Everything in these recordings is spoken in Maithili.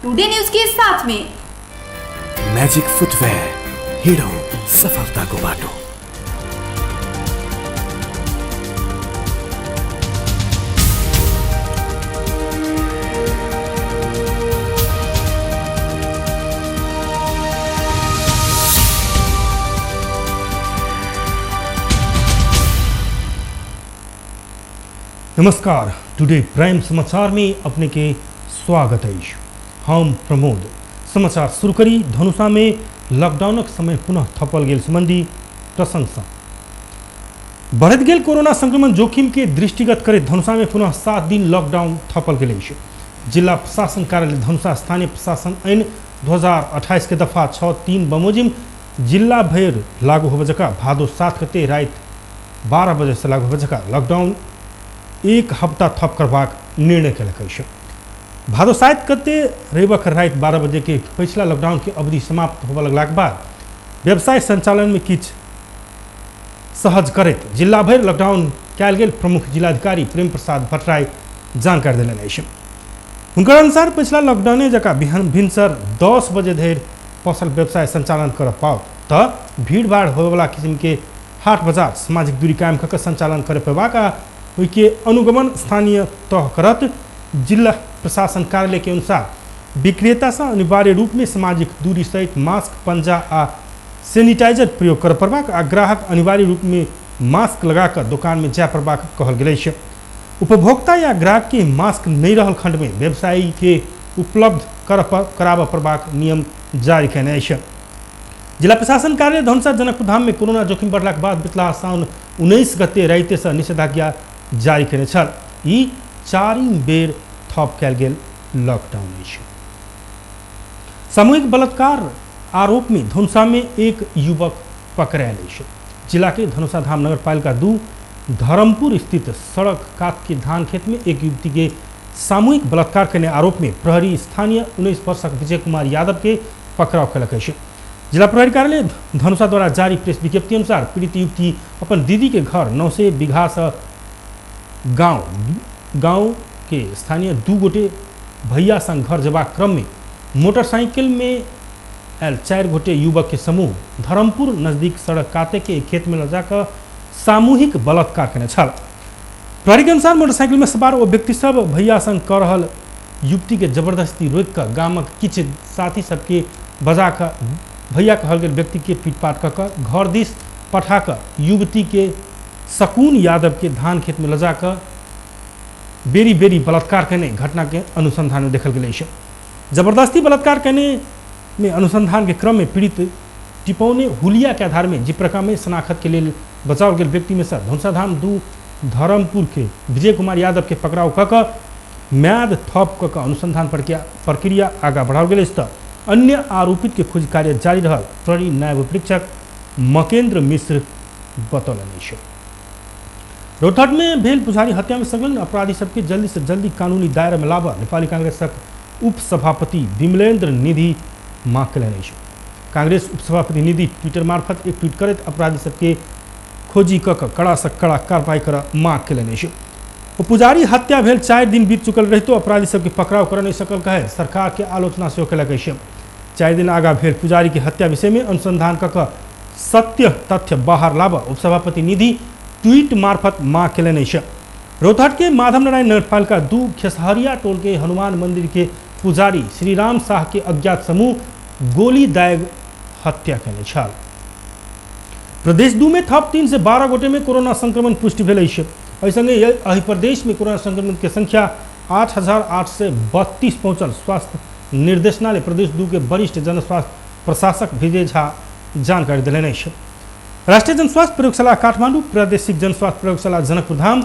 टुडे न्यूज के साथ में। मैजिक फुटवेयर, हिँडौँ सफलताको बाटो। नमस्कार, टुडे प्राइम समाचार में अपने के स्वागत अछि। हम प्रमोद। समाचार शुरू करी धनुषा में लॉकडाउनक समय पुनः थपल गेल संबंधी प्रशंसा। बढ़ैत गेल कोरोना संक्रमण जोखिम के दृष्टिगत करैत धनुषा में पुनः 7 दिन लॉकडाउन थपल गेल अछि। जिला प्रशासन कार्यालय धनुषा स्थानीय प्रशासन ऐन 2028 के दफा 6(3) बमोजिम जिला भरि लागू होबय जकाँ भादो 7 गते राति 12 बजे से लागू होबय जकाँ लॉकडाउन एक हफ्ता थप करबाक निर्णय केलक अछि। भादो 7 गते रविक राति 12 बजे के पछिला लॉकडाउन के अवधि समाप्त होबय लगलाक बाद व्यवसाय संचालन में किछु सहज करैत जिला भरि लॉकडाउन कयल गेल प्रमुख जिलाधिकारी प्रेम प्रसाद भट्टराई जानकारी देलनि अछि। हुनकर अनुसार पछिला लॉकडाउने जकाँ बिहान भिनसर 10 बजे धरि पसल व्यवसाय संचालन कर पाओत तऽ भीड़भाड़ होयवला किसिम के हाट बाजार सामाजिक दूरी कायम कऽ के संचालन करे पेबाक आ ओहिके अनुगमन स्थानीय तह करत। जिला प्रशासन कार्यालय के अनुसार विक्रेता सँ अनिवार्य रूप में सामाजिक दूरी सहित मास्क, पंजा आ सैनिटाइजर प्रयोग कर पड़बाक आ ग्राहक अनिवार्य रूप में मास्क लगा कऽ दोकान में जाय पड़बाक कहल गेल अछि। उपभोक्ता या ग्राहक के मास्क नहि रहल खंड में व्यवसायी के उपलब्ध कराबऽ पड़बाक नियम जारी कयने अछि। जिला प्रशासन कार्यालय धनुषा जनकपुर धाम में कोरोना जोखिम बढ़लाक बाद बितला साउन 19 गते राति से निषेधाज्ञा जारी कयने छल। ई चारिम बेर थप कयल गेल लॉकडाउन अछि। सामूहिक बलात्कार आरोप में धनुषा में एक युवक पकड़ायल अछि। जिला के धनुषा धाम नगरपालिका 2 धर्मपुर स्थित सड़क कात के धान खेत में एक युवती के सामूहिक बलात्कार करने आरोप में प्रहरी स्थानीय 19 वर्षक विजय कुमार यादव के पकड़ाव कयलक अछि। जिला प्रहरी कार्यालय धनुषा द्वारा जारी प्रेस विज्ञप्ति अनुसार पीड़ित युवती अपन दीदी के घर 900 बीघा से गांव के स्थानीय 2 गोटे भैया संग घर जेबाक क्रम में मोटरसाइकिल में आयल 4 गोटे युवक के समूह धर्मपुर नजदीक सड़क काते के एक खेत में ल जाकर सामूहिक बलात्कार केने छल। प्रहरी के अनुसार मोटरसाइकिल में सवार ओ व्यक्ति सब भैया संग कर रहल युवती के जबरदस्ती रोकि कऽ गामक किछु साथी सबके बजा कऽ भैया कहल गेल व्यक्ति के पीटपाट कऽ कऽ घर दिस पठा कऽ युवती के शकुन यादव के धान खेत में ल जाकऽ बेरी बेरी बलात्कार केने घटना के अनुसंधान में देखल गेल अछि। जबरदस्ती बलात्कार केने में अनुसंधान के क्रम में पीड़ित टिपौने हुलिया के आधार में जिप्रका में शनाखत के लेल बचाओल गेल व्यक्ति में से धनुषाधाम 2 धर्मपुर के विजय कुमार यादव के पकड़ाव कऽ कऽ म्याद थप कऽ कऽ अनुसंधान प्रक्रिया आगाँ बढ़ाओल गेल अछि तऽ अन्य आरोपित के खोज कार्य जारी रहल प्रहरी नायब उपरीक्षक मकेन्द्र मिश्र बतौलनि अछि। रोहतक में भेल पुजारी हत्या में संलग्न अपराधी सबके जल्दी से जल्दी कानूनी दायरा में लाबऽ नेपाली कांग्रेसक उपसभापति विमलेन्द्र निधि मांग कयलनि अछि। कांग्रेस उपसभापति निधि ट्विटर मार्फत एक ट्वीट करैत अपराधी सबके खोजी कऽ कऽ कड़ा से कड़ा कार्रवाई करऽ मांग कयलनि अछि। ओ पुजारी हत्या भेल 4 दिन बीत चुकल रहितो अपराधी सबके पकड़ाव करऽ नहि सकल कहे सरकार के आलोचना सेहो कयलक अछि। 4 दिन आगा भेल पुजारी के हत्या विषय में अनुसंधान कऽ कऽ सत्य तथ्य बाहर लाबऽ उपसभापति निधि ट्वीट मार्फत मांग कयलनि अछि। रौतहट के माधव नारायण नगरपालिका 2 खेसहरिया टोल के हनुमान मंदिर के पुजारी श्रीराम शाह के अज्ञात समूह गोली दाग हत्या कयने छल। प्रदेश 2 में थप 3 से 12 गोटे में कोरोना संक्रमण पुष्टि भेल अछि। एहि संगे एहि प्रदेश में कोरोना संक्रमण के संख्या 8,832 पहुंचल। स्वास्थ्य निर्देशनालय प्रदेश 2 के वरिष्ठ जन स्वास्थ्य प्रशासक विजय झा जानकारी देलनि अछि। राष्ट्रीय जनस्वास्थ्य प्रयोगशाला काठमांडू, प्रादेशिक जनस्वास्थ्य प्रयोगशाला जनकपुर धाम,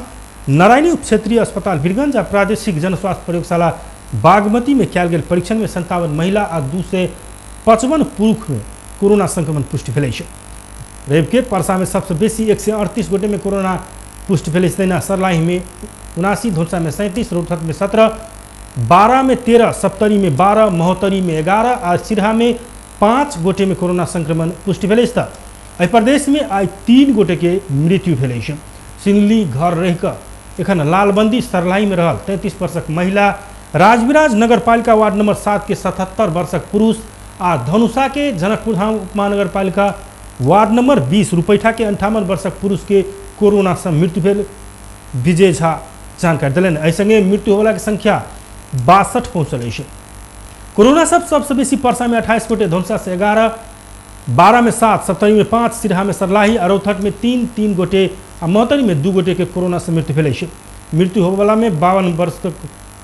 नारायणी उप क्षेत्रीय अस्पताल वीरगंज आ प्रादेशिक जनस्वास्थ्य प्रयोगशाला बागमती में कयल गेल परीक्षण में 57 महिला आ 255 पुरुष में कोरोना संक्रमण पुष्टि भेल अछि। रवि के परसा में सबसे बेसी 138 गोटे में कोरोना पुष्टि भेल अछि। तहिना सर्लाही में 79, धनुषा में 37, रौतहट में 17, 12 में 13, सप्तरी में 12, महोत्तरी में 11 आ सिरहा में 5 गोटे में कोरोना संक्रमण पुष्टि भेल अछि। तऽ एहि प्रदेश में आइ 3 गोटे के मृत्यु भेल अछि। सिन्धुली घर रहि कऽ एखन लालबंदी सर्लाही में रहल 33 वर्षक महिला राजविराज नगरपालिका वार्ड नंबर 7 के 77 वर्षक पुरुष आ धनुषा के जनकपुरधाम उपमहानगरपालिका वार्ड नंबर 20 रुपैठा के 58 वर्षक पुरुष के कोरोना से मृत्यु भेल विजय झा जानकारी देलनि। एहि संगे मृत्यु होबला के संख्या 62 पहुँचल अछि। कोरोना सबसे बेसी परसा में 28 गोटे, धनुषा से 11, 12 में 7, सप्तरी में 5, सिरहा में सरलाही, अरौथट में 3-3 गोटे आ महोत्तरी में 2 गोटे के कोरोना से मृत्यु भेल अछि। मृत्यु होबला में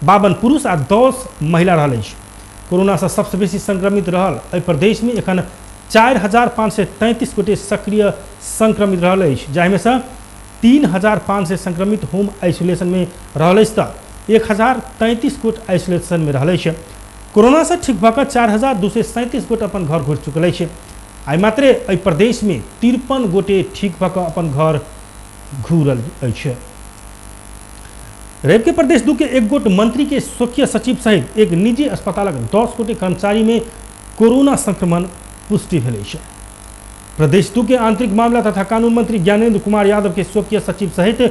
52 पुरुष आ 10 महिला रहल अछि। कोरोना से सबसे बेसी संक्रमित रहल एहि प्रदेश में एखन 4533 गोटे सक्रिय संक्रमित रहल अछि, जाहिमे से 3500 संक्रमित होम आइसोलेशन में रहल अछि तऽ 1033 गोट आइसोलेशन में रहल अछि। कोरोना से ठीक भऽ कऽ 4237 गोट अपन घर घुरि चुकल अछि। आइ मात्रे एहि प्रदेश में 53 गोटे ठीक भऽ कऽ अपन घर घुरल अछि। रवि के प्रदेश 2 के एक गोट मंत्री के स्वकीय सचिव सहित एक निजी अस्पतालक 10 गोटे कर्मचारी में कोरोना संक्रमण पुष्टि भेल अछि। प्रदेश 2 के आंतरिक मामला तथा कानून मंत्री ज्ञानेन्द्र कुमार यादव के स्वकीय सचिव सहित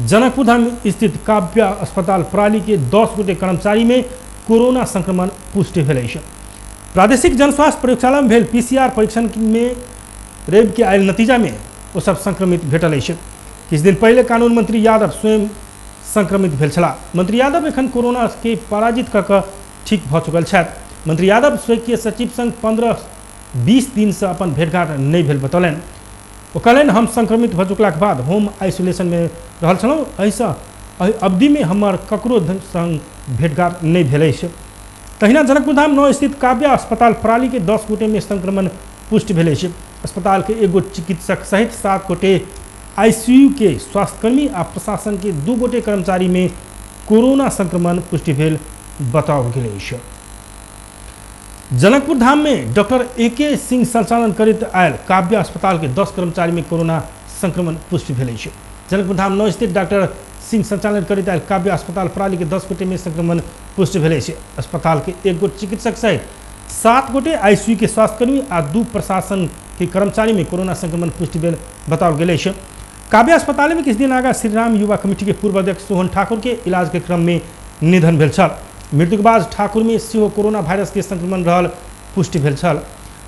जनकपुरधाम स्थित काव्या अस्पताल प्राली के 10 गोटे कर्मचारी में कोरोना संक्रमण पुष्टि भेल अछि। प्रादेशिक जनस्वास्थ्य प्रयोगशाला में भेल पीसीआर परीक्षण में रवि के आयल नतीजा में ओ सब संक्रमित भेटल अछि। किछु दिन पहले कानून मंत्री यादव स्वयं संक्रमित भेल छलाह। मंत्री यादव एखन कोरोना के पराजित कऽ कऽ ठीक भऽ चुकल छथि। मंत्री यादव स्वकीय सचिव संग 15-20 दिन से अपन भेंटघाट नहि भेल बतौलनि। ओ कहलनि, हम संक्रमित भऽ चुकलाक बाद होम आइसोलेशन में रहल छलहुँ, एहिसँ एहि अवधि में हमर ककरो संग भेंटघाट नहि भेल अछि। तहिना जनकपुरधाम 9 स्थित काव्या अस्पताल प्राली के 10 गोटे में संक्रमण पुष्टि भेल अछि। अस्पताल के एक गोट चिकित्सक सहित 7 गोटे आईसीयू के स्वास्थ्यकर्मी आ प्रशासन के 2 गोटे कर्मचारी में कोरोना संक्रमण पुष्टि भेल बताओल गेल अछि। जनकपुरधाम में डॉक्टर ए के सिंह संचालन करैत आयल काव्या अस्पताल के 10 कर्मचारी में कोरोना संक्रमण पुष्टि भेल अछि। जनकपुरधाम 9 स्थित डॉक्टर सिंह संचालन करैत आयल काव्या अस्पताल प्राली के 10 गोटे में संक्रमण पुष्टि भेल अछि। अस्पताल के एक गोट चिकित्सक सहित 7 गोटे आईसीयू के स्वास्थ्यकर्मी आ 2 प्रशासन के कर्मचारी में कोरोना संक्रमण पुष्टि भेल बताओल गेल अछि। काव्या अस्पताल में किछु दिन आगा श्रीराम युवा कमिटी के पूर्व अध्यक्ष सोहन ठाकुर के इलाज के क्रम में निधन भेल छल। मृत्यु के बाद ठाकुर में सेहो कोरोना वायरस के संक्रमण रहल पुष्टि भेल छल।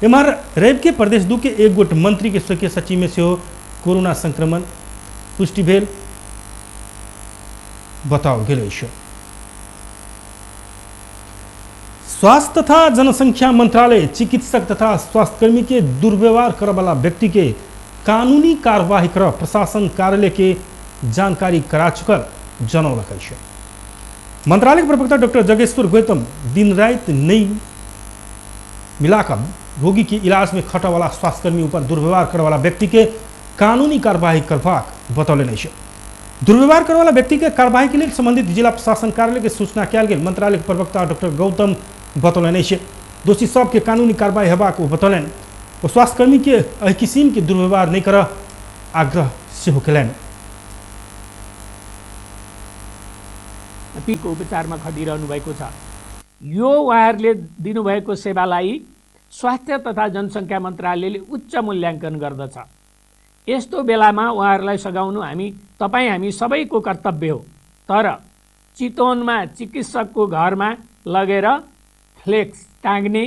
एम्हर रवि के प्रदेश 2 के एक गोट मंत्री के स्वकीय सचिव में सेहो कोरोना संक्रमण पुष्टि भेल बताओल गेल अछि। स्वास्थ्य तथा जनसंख्या मंत्रालय चिकित्सक तथा स्वास्थ्यकर्मी के दुर्व्यवहार करऽ वाला व्यक्ति के कानूनी कार्यवाही कर प्रशासन कार्यालय के जानकारी करा चुकल जनौलक अछि। मंत्रालय के प्रवक्ता डॉक्टर जगेश्वर गौतम दिन राति नहीं मिलाकर रोगी के इलाज में खटऽ वाला स्वास्थ्यकर्मी ऊपर दुर्व्यवहार करऽ वाला व्यक्ति के कानूनी कार्यवाही करबाक बतौलनि अछि। दुर्व्यवहार करऽ वाला व्यक्ति के कार्यवाही के लेल संबंधित जिला प्रशासन कार्यालय के सूचना कयल गेल मंत्रालय के प्रवक्ता डॉक्टर गौतम बतौलनि अछि। दोषी सबके कानूनी कार्रवाई हेबाक ओ बतौलनि। ओ स्वास्थ्यकर्मी के एहि किसिम के दुर्व्यवहार नहि करऽ आग्रह सेहो कयलनि। को उपचारमा खटिरहनु भएको छ। यो उहाँहरूले दिनुभएको सेवालाई स्वास्थ्य तथा जनसङ्ख्या मन्त्रालयले उच्च मूल्याङ्कन गर्दछ। यस्तो बेलामा उहाँहरूलाई सघाउनु हामी सबैको कर्तव्य हो। तर चितवनमा चिकित्सकको घरमा लगेर फ्लेक्स टाँग्ने,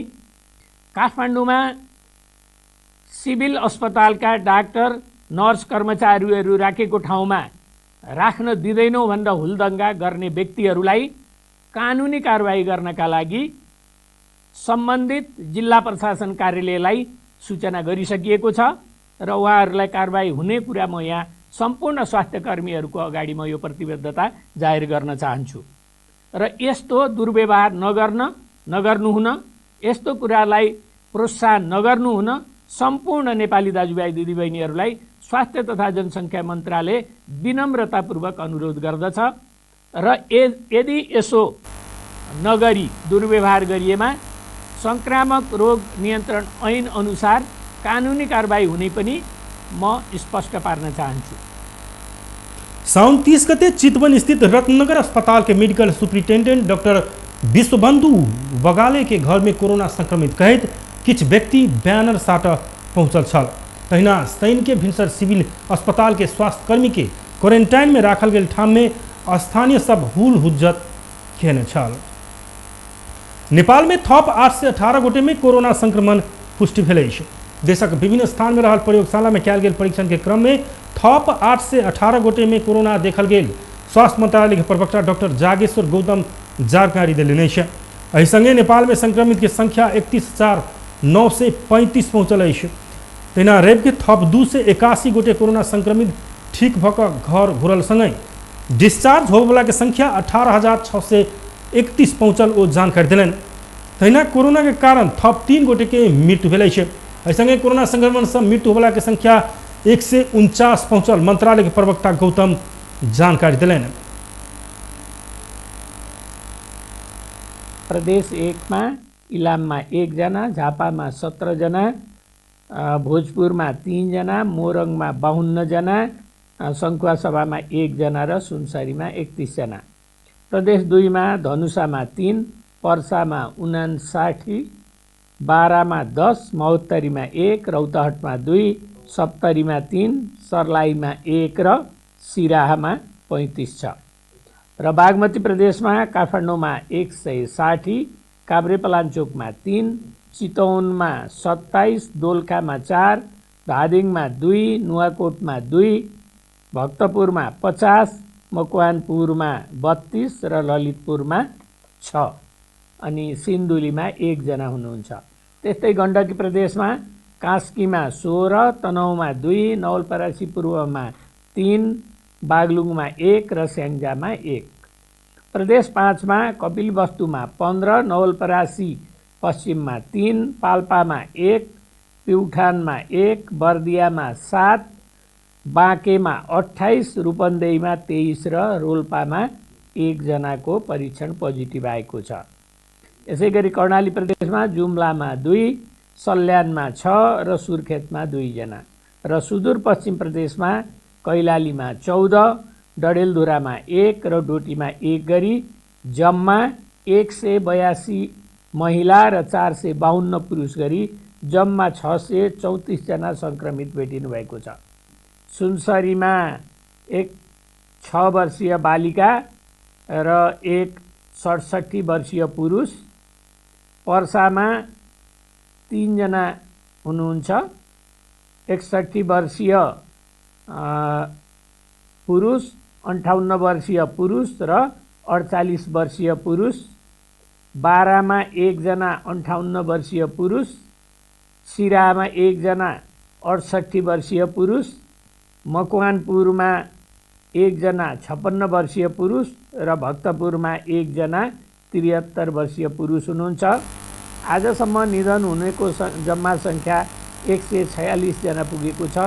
काठमाडौँमा सिभिल अस्पतालका डाक्टर नर्स कर्मचारीहरू राखेको ठाउँमा राख्न दिँदैनौँ भनेर हुलदङ्गा गर्ने व्यक्तिहरूलाई कानुनी कारवाही गर्नका लागि सम्बन्धित जिल्ला प्रशासन कार्यालयलाई सूचना गरिसकिएको छ र उहाँहरूलाई कारवाही हुने कुरा म यहाँ सम्पूर्ण स्वास्थ्यकर्मीहरूको अगाडि म यो प्रतिबद्धता जाहेर गर्न चाहन्छु। र यस्तो दुर्व्यवहार नगर्नुहुन, यस्तो कुरालाई प्रोत्साहन नगर्नुहुन सम्पूर्ण नेपाली दाजुभाइ दिदीबहिनीहरूलाई स्वास्थ्य तथा जनसङ्ख्या मन्त्रालय विनम्रतापूर्वक अनुरोध गर्दछ। र यदि यसो नगरी दुर्व्यवहार गरिएमा संक्रामक रोग नियन्त्रण ऐन अनुसार कानुनी कारबाही हुने पनि म स्पष्ट पार्न चाहन्छु। साउन 30 गते चितवन स्थित रत्नगर अस्पताल के medical superintendent doctor Vishwabandhu Bagale के घर में कोरोना संक्रमित कहैत किछु व्यक्ति बैनर साट पहुंचल छल। तहिना शनि के भिनसर सिविल अस्पताल के स्वास्थ्यकर्मी के क्वारेंटाइन में राखल गेल ठाम में स्थानीय सब हुल हुज्जत केने छल। नेपाल में थप 818 गोटे में कोरोना संक्रमण पुष्टि भेल अछि। देशक विभिन्न स्थान में रहल प्रयोगशाला में कयल गेल परीक्षण के क्रम में थप 818 गोटे में कोरोना देखल गेल स्वास्थ्य मंत्रालय के प्रवक्ता डॉक्टर जागेश्वर गौतम जानकारी देलनि अछि। एहि संगे नेपाल में संक्रमित के संख्या 31,935 पहुँचल अछि। तहिना रवि के थप 281 गोटे कोरोना संक्रमित ठीक भऽ कऽ घर घुरल संगहि डिस्चार्ज होबयवला के संख्या 18,631 पहुँचल ओ जानकारी देलनि। तहिना कोरोना के कारण थप 3 गोटे के मृत्यु भेल अछि। एहि संगे कोरोना संक्रमण से मृत्यु होबयवला के संख्या 149 पहुँचल मंत्रालय के प्रवक्ता गौतम जानकारी देलनि। प्रदेश 1 मा इलाममा 1 जना, झापामा 17 जना, भोजपुरमा 3 जना, मोरङमा 52 जना, सङ्खुवासभामा 1 जना र सुनसरीमा 31 जना। प्रदेश 2 मा धनुषामा 3, पर्सामा 59, बारामा 10, महोत्तरीमा 1, रौतहटमा 2, सप्तरीमा 3, सर्लाहीमा 1 र सिराहामा 35 छ। र बागमती प्रदेशमा काठमाडौँमा 160, काभ्रेपलाञ्चोकमा 3, चितवनमा 27, दोलखामा 4, धादिङमा 2, नुवाकोटमा 2, भक्तपुरमा 50, मकवानपुरमा 32 र ललितपुरमा 6 अनि सिन्धुलीमा 1 जना हुनुहुन्छ। त्यस्तै गण्डकी प्रदेशमा कास्कीमा 16, तनहुँमा 2, नवलपरासी पूर्वमा 3, बागलुङमा 1 र स्याङ्जामा 1। प्रदेश 5 मा कपिलवस्तुमा 15, नवलपरासी पश्चिममा 3, पाल्पामा 1, प्युठानमा 1, बर्दियामा 7, बाँकेमा 28, रूपन्देहीमा 23 र रोल्पामा 1 जनाको परीक्षण पोजिटिभ आएको छ। यसैगरी कर्णाली प्रदेशमा जुम्लामा 2, सल्यानमा 6 र सुर्खेतमा 2 जना र सुदूरपश्चिम प्रदेशमा कैलालीमा 14, डडेलधुरामा 1 र डोटीमा 1 गरी जम्मा 182 महिला र 452 पुरुष गरी जम्मा 634 जना संक्रमित भेटिनु भएको छ। सुनसरीमा एक 6 वर्षीय बालिका र एक 67 वर्षीय पुरुष, पर्सामा 3 जना हुनुहुन्छ, 61 वर्षीय पुरुष, 58 वर्षीय पुरुष र 48 वर्षीय पुरुष, बारामा 1 जना 58 वर्षीय पुरुष, सिरामा 1 जना 68 वर्षीय पुरुष, मकवानपुरमा 1 जना 56 वर्षीय पुरुष र भक्तपुरमा 1 जना 73 वर्षीय पुरुष हुनुहुन्छ। आजसम्म निधन हुनेको जम्मा संख्या 146 जना पुगेको छ।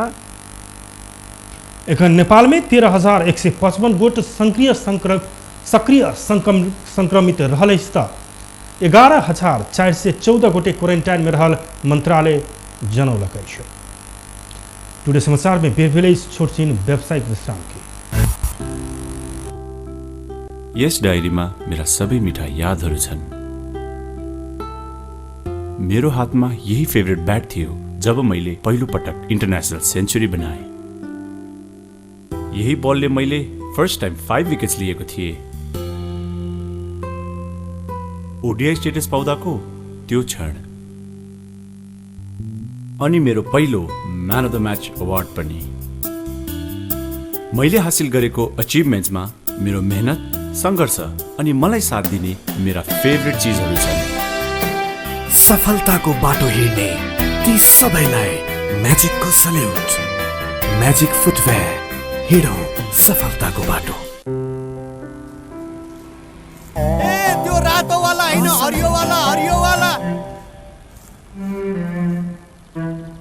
एखन नेपाल में 13,155 गोट सक्रिय संक्रमित रहल अछि त 11,414 गोटे क्वारेंटाइन में रहल मंत्रालय जनौलक अछि। टुडे समाचार में बेर भेल अछि छोटछिन व्यावसायिक विश्राम के। यस डायरीमा मेरा सबै मिठा यादहरू छन्। मेरो हातमा यही फेभरेट ब्याट थियो जब मैले पहिलो पटक इन्टरनेसनल सेन्चुरी बनाएँ। यही बलले मैले फर्स्ट टाइम 5 विकेट्स लिएको थिएँ। ओडिआई स्टेटस पाउँदाको त्यो क्षण अनि मेरो पहिलो man of the match award पनि। मैले हासिल गरेको अचिभमेन्ट्समा मेरो मेहनत, सङ्घर्ष अनि मलाई साथ दिने मेरा फेभरेट चिजहरू छन्। सफलताको बाटो हिँड्ने ती सबैलाई म्याजिकको सल्युट। म्याजिक फुटवेयर, हिँडौँ सफलताको बाटो। ए त्यो रातो वाला हैन, हरियो वाला, हरियो वाला।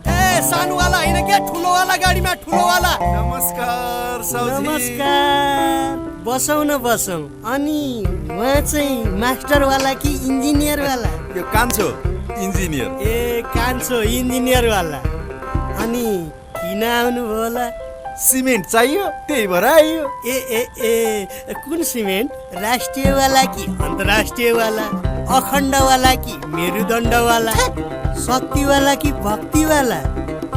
ए सानो वाला हैन क्या, ठुलो वाला गाडीमा, ठुलो वाला। नमस्कार साउजी। नमस्कार, बसौँ न बसौँ। अनि उहाँ चाहिँ मास्टर वाला कि इन्जिनियर वाला? यो कान्छो इन्जिनियर। ए कान्छो इन्जिनियर वाला। अनि किन आउनुभयो होला? सिमेन्ट चाहियो त्यही भएर आइयो। ए ए ए कुन सिमेन्ट? राष्ट्रिय वाला कि अन्तर्राष्ट्रिय वाला? अखण्ड वाला कि मेरुदण्ड वाला? शक्ति वाला कि भक्ति वाला?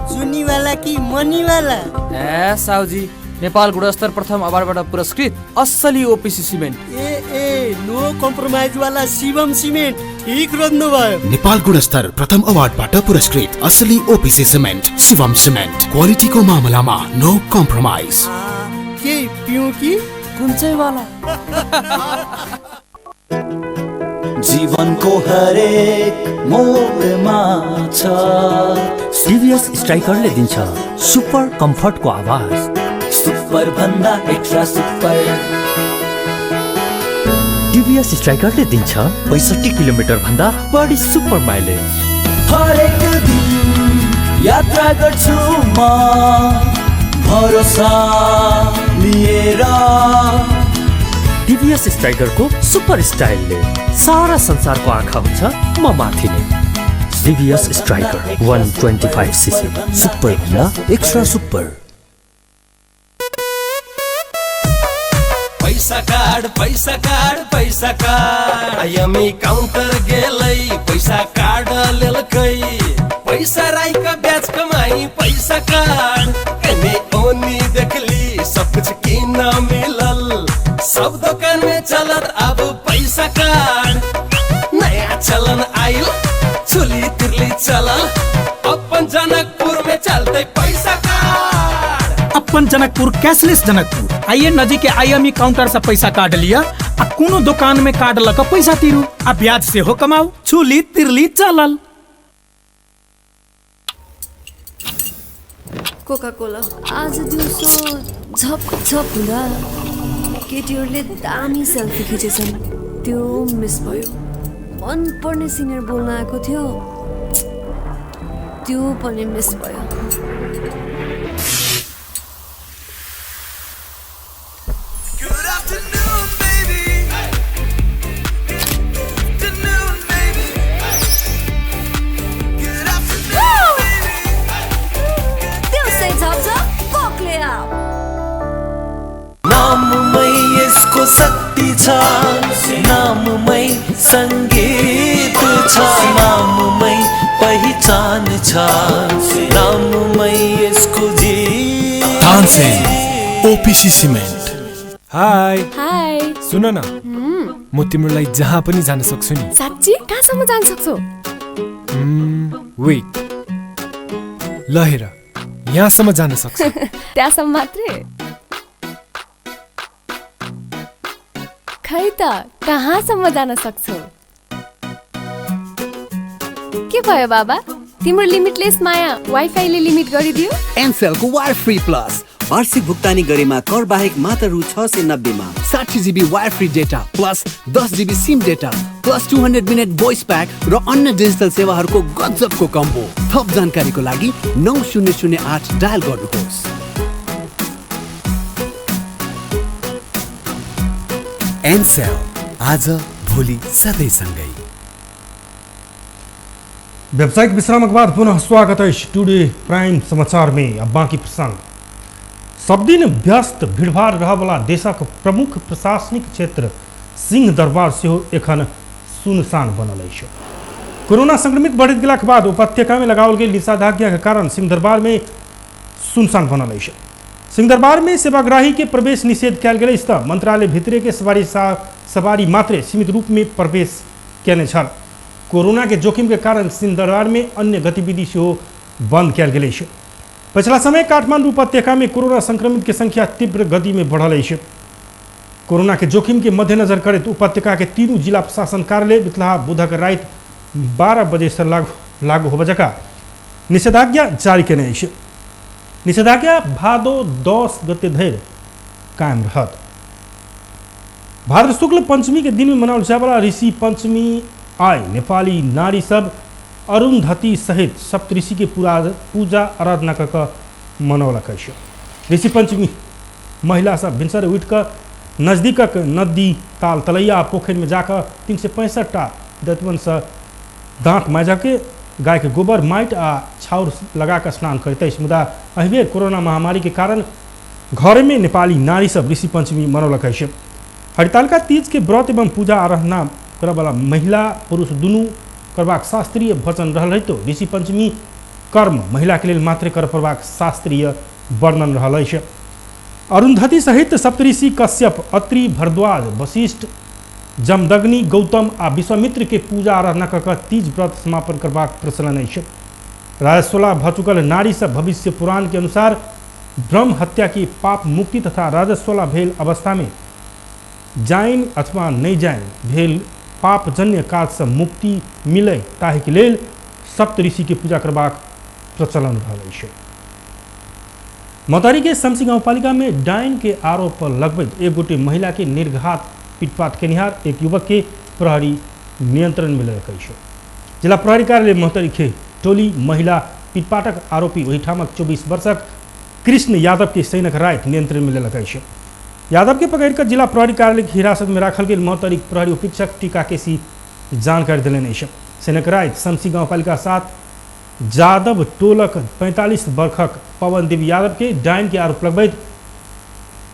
जुनी वाला कि मनी वाला? ए साउजी, नेपाल गुणस्तर प्रथम अवार्डबाट पुरस्कृत असली ओपिसी सिमेन्ट। ए ए नो कम्प्रोमाइज वाला शिवम सिमेन्ट ठीक रोज्नु भयो। नेपाल गुणस्तर प्रथम अवार्डबाट पुरस्कृत असली ओपिसी सिमेन्ट शिवम सिमेन्ट, क्वालिटीको मामलामा नो कम्प्रोमाइज। के पिउँ कि कुन चाहिँ वाला? जीवनको हरेक मोडमा छ सिरियस स्ट्राइकरले दिन्छ सुपर कम्फर्टको आवाज, सुपर भन्दा एक्स्ट्रा सुपर। टिभीएस स्ट्राइकरले दिन्छ 65 किलोमिटर भन्दा बढी सुपर माइलेज। हरेक दिन यात्रा गर्छु म भरोसा लिएर। टिभीएस स्ट्राइकरको सुपर स्टाइलले सारा संसारको आँखा हुन्छ म माथि नै। टिभीएस स्ट्राइकर 125 सीसी, सुपर भन्दा एक्स्ट्रा सुपर। पैसा कार्ड पैसा कार्ड पैसा कार्ड, आइएमई काउंटर गेलै पैसा कार्ड लेलकै, पैसा राई का ब्याज कमाई पैसा कार्ड। एने ओनी देखली सब कुछ किन मिलल, सब दुकान में चलत अब पैसा कार्ड। नया चलन आयल चुली तिरली चलल, अपन जनकपुर में चलते पैसा कार्ड। अपन जनकपुर कैशलेस जनकपुर। आइए नजीक के आईएमई काउंटर से पैसा कार्ड लिया आ कोनो दुकान में कार्ड लग पैसा तीरू आ ब्याज से हो कमाओ, चुली तिरली चलल। कोका कोला आज दिउँसो झप झप हुँदा केटीहरूले दामी सेल्फी खिचेछन्, त्यो मिस भयो। मनपर्ने सिनियर बोल्न आएको थियो, त्यो पनि मिस भयो। नाममै यसको शक्ति छ, नाममै संगीत छ, नाममै पहिचान छ, नाममै यसको जीवन। Tansen OPC cement. Hi hi, सुन न, म तिम्रो लागि जहाँ पनि जान सक्छु नि। साँच्ची? कहाँसम्म जान सक्छौ? वेट, ल हेर, यहाँसम्म जान सक्छु। त्यहाँसम्म मात्रै? खै त कहाँसम्म जान सक्छौ? के भयो बाबा, तिम्रो लिमिटलेस माया वाइफाईले लिमिट गरिदियो? एनसेलको वायर फ्री प्लस वार्षिक भुक्तानी गरेमा कर बाहेक मात्र रु 690 मा 60 GB wire free data plus 10 GB SIM data plus 200 minute voice pack र अन्य डिजिटल सेवाहरूको गजबको कम्बो। थप जानकारीको लागि 9008 डायल गर्नुहोस्। एनसेल, आज भोलि सधैँ सँगै। व्यावसायिक विश्रामक बाद पुनः स्वागत है टुडे प्राइम समाचार में। अब बाकी प्रसंग। सब दिन व्यस्त भीड़भाड़ रहवला देशक प्रमुख प्रशासनिक क्षेत्र सिंह दरबार सेहो एखन सुनसान बनल अछि। कोरोना संक्रमित बढ़ित गेलाक बाद उपत्यका में लगाओल गेल निषेधाज्ञा के कारण सिंह दरबार में सुनसान बनल अछि। सिंह दरबार में सेवाग्राही के प्रवेश निषेध कयल गेल अछि त मंत्रालय भितरे के सवारी मात्रे सीमित रूप में प्रवेश कयने छल। कोरोना के जोखिम के कारण सिंह दरबार में अन्य गतिविधि सेहो बंद कयल गेल अछि। पछिला समय काठमांडू उपत्यका में कोरोना संक्रमित के संख्या तीव्र गति में बढ़ल अछि। कोरोना के जोखिम के मद्देनजर करैत उपत्यका के तीनू जिला प्रशासन कार्यालय बितलाहा बुधक राति 12 बजे से लागू होबय जकाँ निषेधाज्ञा जारी केने अछि। निषेधाज्ञा भादो 10 गते धरि कायम रहत। भाद्र शुक्ल पंचमी के दिन में मनाओल जायवला ऋषि पंचमी आइ नेपाली नारी सब अरुंधति सहित सप्तऋषि के पूजा आराधना कऽ कऽ मनौलक अछि। ऋषि पंचमी महिला सब भिनसरे उठि कऽ नजदीकक नदी ताल तलैया पोखरि में जाकऽ 365 टा दतमनसँ दाँत माजके गाय के गोबर माटि आ छाउर लगा कऽ स्नान करैत अछि। मुदा एहिबेर कोरोना महामारी के कारण घर में नेपाली नारी सब ऋषि पंचमी मनौलक अछि। हरितालिका तीज के व्रत एवं पूजा आराधना करऽवला महिला पुरुष दुनू करबाक शास्त्रीय वचन रहल रहितो ऋषि पंचमी कर्म महिला के लेल मात्रे कर पड़बाक शास्त्रीय वर्णन रहल अछि। अरुंधति सहित सप्तऋषि कश्यप, अत्रि, भरद्वाज, वशिष्ठ, जमदग्नि गौतम आ विश्वामित्र के पूजा आराधना कऽ कऽ तीज व्रत समापन करबाक प्रचलन अछि। राजस्वला भऽ चुकल नारी सब भविष्य पुराण के अनुसार ब्रह्म हत्या की पाप मुक्ति तथा राजस्वला भेल अवस्था में जाइन अथवा नहि जाइन भेल पापजन्य काजसँ मुक्ति मिले ताहिके लेल सप्तऋषि के पूजा करबाक प्रचलन रहल अछि। मतारी के शमसी गाउँपालिका में डाइन के आरोप लगबैत एक गोटे महिला के निर्घात पिटपाट केनिहार एक युवक के प्रहरी नियंत्रण में लेलक अछि। जिला प्रहरी कार्यालय महोत्तरी के टोली महिला पिटपाटक आरोपी ओहिठामक 24 वर्षक कृष्ण यादव के सैनक राति नियंत्रण में लेलक अछि। यादव के पकड़िकऽ जिला प्रहरी कार्यालय के हिरासत में राखल गेल महोत्तरी प्रहरी उपरीक्षक टीका केसी जानकारी देलनि अछि। सैनक राति शमसी गाउँपालिका 7 जादव टोलक 45 वर्षक पवन देवी यादव के डाइन के आरोप लगबैत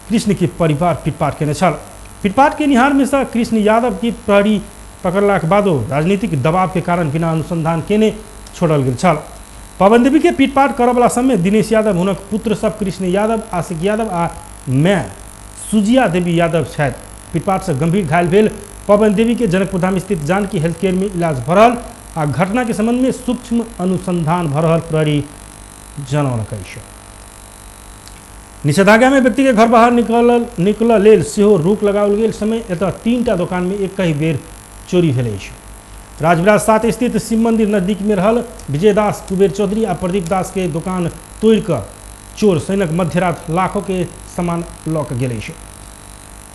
कृष्ण के परिवार पिटपाट केने छल। पिटपाट के निहार में से कृष्ण यादव के प्रहरी पकड़लाक बादो राजनीतिक दबाव के कारण बिना अनुसंधान केने छोड़ल गेल छल। पवन देवी के पिटपाट करऽवला समय दिनेश यादव, हुनक पुत्र सब कृष्ण यादव, आशिक यादव आ माय सुजिया देवी यादव छथि। पिटपाट से गंभीर घायल भेल पवन देवी के जनकपुरधाम स्थित जानकी हेल्थ केयर में इलाज भऽ रहल आ घटना के संबंध में सूक्ष्म अनुसंधान भऽ रहल प्रहरी जनौलक अछि। निषेधाज्ञा में व्यक्ति के घर बाहर निकलऽ लेल सेहो रोक लगाओल गेल समय एतय 3टा दोकान में एकहि बेर चोरी भेल अछि। राजविराज 7 स्थित शिव मंदिर नजदीक में रहल विजय दास, कुबेर चौधरी आ प्रदीप दास के दोकान तोड़ि कऽ चोर सैनक मध्यरात लाखों के सामान लऽ कऽ गेल अछि।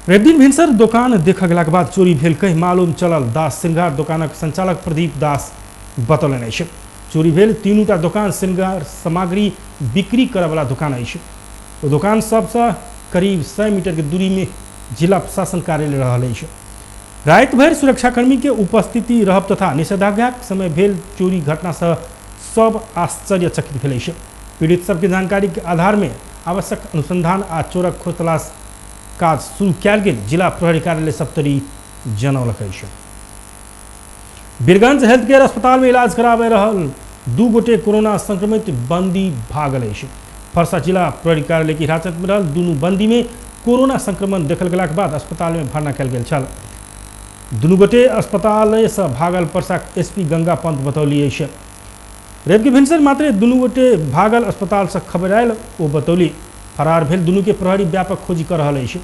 रविदिन भिनसर दोकान देखऽ गेलाक बाद चोरी भेल कहि मालूम चलल दास श्रृंगार दोकानक संचालक प्रदीप दास बतौलनि अछि। चोरी भेल 3टा दोकान श्रृंगार सामग्री बिक्री करऽवला दोकान अछि। ओ दोकान सबसँ करीब 100 मीटर के दूरी में जिला प्रशासन कार्यालय रहल अछि। राति भरि सुरक्षाकर्मी के उपस्थिति रहब तथा निषेधाज्ञाक समय भेल चोरी घटना से सब आश्चर्यचकित भेल अछि। पीड़ित सबके जानकारी के आधार में आवश्यक अनुसंधान आ चोरक खोज तलाश काज शुरू कयल गेल जिला प्रहरी कार्यालय सप्तरी जनौलक अछि। वीरगंज हेल्थ केयर अस्पताल में इलाज कराबे रहल 2 गोटे कोरोना संक्रमित बंदी भागल अछि। फरसा जिला प्रहरी कार्यालय के हिरासत में रहल दुनू बंदी में कोरोना संक्रमण देखल गेलाक बाद अस्पताल में भर्ना कयल गेल छल। दुनू गोटे अस्पताल से भागल परसा एसपी गंगा पंत बतौली अछि। रवि के भिनसर मात्रे दुनू गोटे भागल अस्पताल से खबर आयल ओ बतौली। फरार भेल दुनू के प्रहरी व्यापक खोजी कर रहल अछि।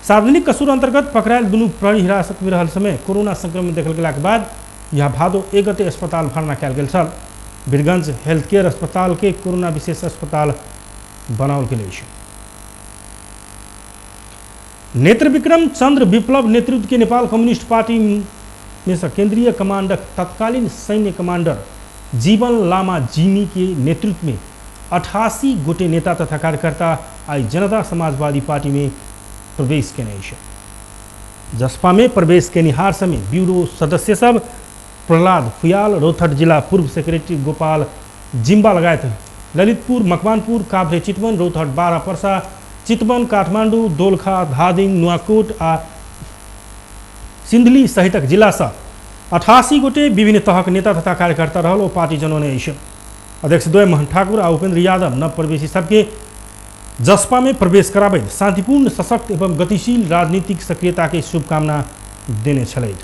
सार्वजनिक कसूर अंतर्गत पकड़ायल दुनू प्रहरी हिरासत में रहल समय कोरोना संक्रमण देखल गेलाक बाद यह भादो 1 गते अस्पताल भर्ना कयल गेल छल। वीरगंज हेल्थ केयर अस्पताल के कोरोना विशेष अस्पताल बनाओल गेल अछि। नेत्र विक्रम चंद्र विप्लव नेतृत्व के नेपाल कम्युनिस्ट पार्टी में से केंद्रीय कमांडक तत्कालीन सैन्य कमांडर जीवन लामा जिमी के नेतृत्व में 88 गोटे नेता तथा कार्यकर्ता आई जनता समाजवादी पार्टी में प्रवेश केने अछि। जसपा में प्रवेश केनिहार समय ब्यूरो सदस्य सब प्रहलाद फुयाल, रौतहट जिला पूर्व सेक्रेटरी गोपाल जिम्बा लगायत ललितपुर, मकवानपुर, काभ्रे चितवन, रौतहट 12 पर्सा, चितवन, काठमांडू, दोलखा, धादिङ, नुवाकोट आ सिन्धुली सहितक जिलासँ 88 गोटे विभिन्न तहक नेता तथा कार्यकर्ता रहल ओ पार्टी जनौने अछि। अध्यक्ष द्वय मोहन ठाकुर आ उपेंद्र यादव नवप्रवेशी सबके जसपा में प्रवेश कराबैत शांतिपूर्ण, सशक्त एवं गतिशील राजनीतिक सक्रियता के शुभकामना देने छलथि।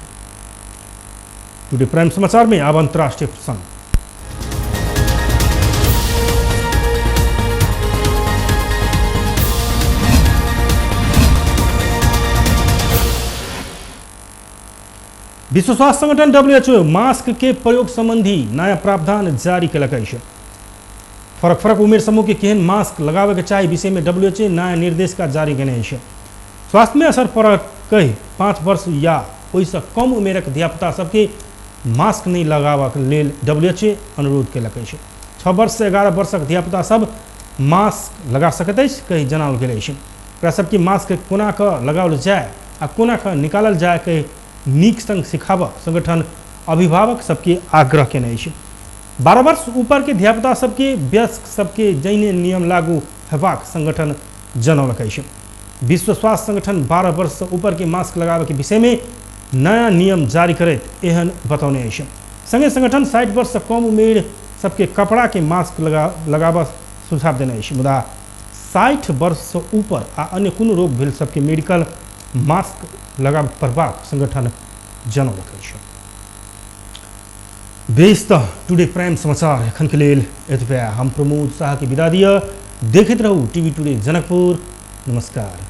टुडे प्राइम समाचार में अब अंतर्राष्ट्रीय प्रसंग। विश्व स्वास्थ्य संगठन WHO mask के प्रयोग संबंधी नया प्रावधान जारी केलक अछि। फरक फरक उमेर समूह के केहन मास्क लगावे के चाही विषय में WHO नया निर्देशिका जारी केने अछि। स्वास्थ्य में असर पड़त कहि 5 वर्ष या ओहिसँ कम उमेरक धियापुता सबके मास्क नहि लगाबक लेल WHO अनुरोध केलक अछि। 6 वर्ष से 11 वर्षक धियापुता सब मास्क लगा सकैत अछि कहि जनाओल गेल अछि। ओकरा सबके मास्क कोना कऽ लगाओल जाय आ कोना कऽ निकालल जाय कहि नीक संग सिखाबऽ संगठन अभिभावक सबके आग्रह केने अछि। 12 वर्ष ऊपर के धियापुता सबके वयस्क सबके जहिने नियम लागू हेबाक संगठन जनौलक अछि। विश्व स्वास्थ्य संगठन 12 वर्ष से ऊपर के मास्क लगाबे के विषय में नया नियम जारी करैत एहन बतौने अछि। संगे संगठन 60 वर्ष से कम उमेर सबके कपड़ा के मास्क लगाबऽ सुझाव देने अछि। मुदा 60 वर्ष से ऊपर आ अन्य कोनो रोग भेल सबके मेडिकल मास्क लगाबऽ पड़बाक संगठन जनौलक अछि। बेस तऽ टुडे प्राइम समाचार एखन के लेल एतबे। हम प्रमोद शाह के विदा दिअ। देखैत रहू टीवी टुडे जनकपुर। नमस्कार।